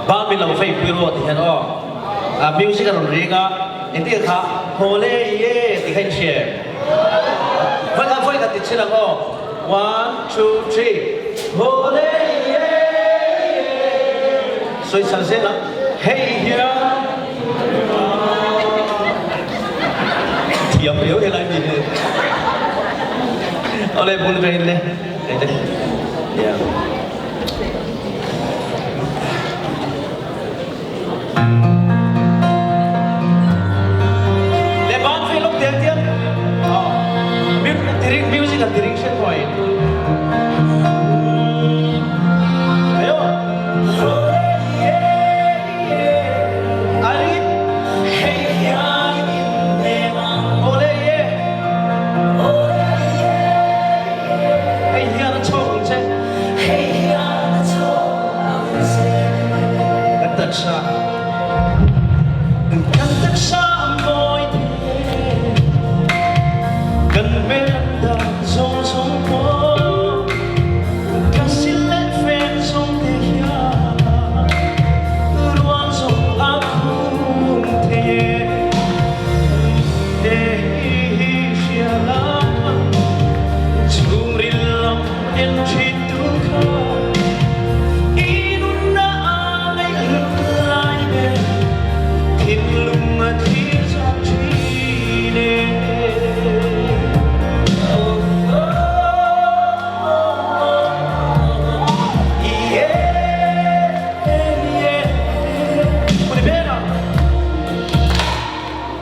Ban min lo fei pui rawh ti hian aw. Music a rawn ring a, engtin kha Hawle ye ti kha in hria em? Vawi khat vawi khat ti chhin ang aw. One, two, three. Hawle ye ye. Sawi chhan zel ang. Hei hian thiam riau helai mi hi. Awle bul ve in le. Yeah. Le ban fe lok tel tiam. Oh. Music an tiring shen hoi. Ayo. Ari. Hey ya Ole ye. Hei hian a chhawk ang che. Hei hian a chhawk ang che. Kan taksa. Kan taksa a mawi thei e. Kan hmel an dan zawng zawng pawh. Ka sil leh fen zawng te hian ruang zawng a khum thei e.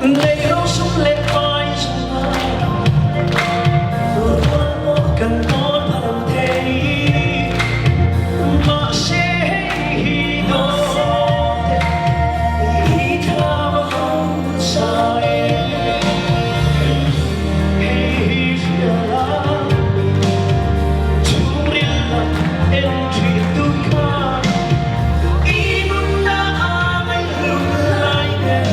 Nei rosum leh pai chunga rual pawh kan tawn pha lo thei. Mahse hei hi dawt i thlam a hausa e. Hei hi hria la chhungril lam en ṭhin tu kha i nunna a ngaihhlut lai nen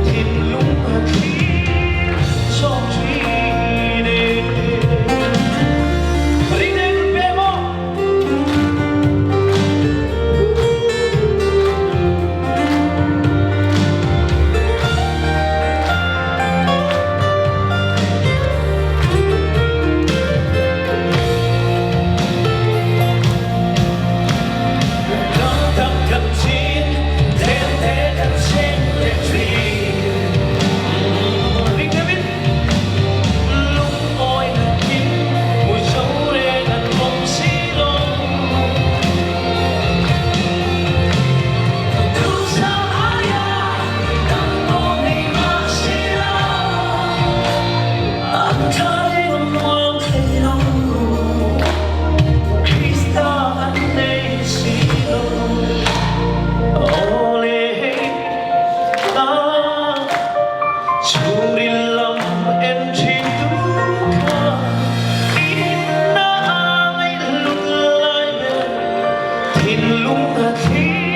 thinlung a thlir zawk ṭhin e. Ring eng pe maw? Krista an nei si lo. Aw le hei ta chhungril lam en thin tu kha inna a ngaihhlut lai ber thinlung a thlir.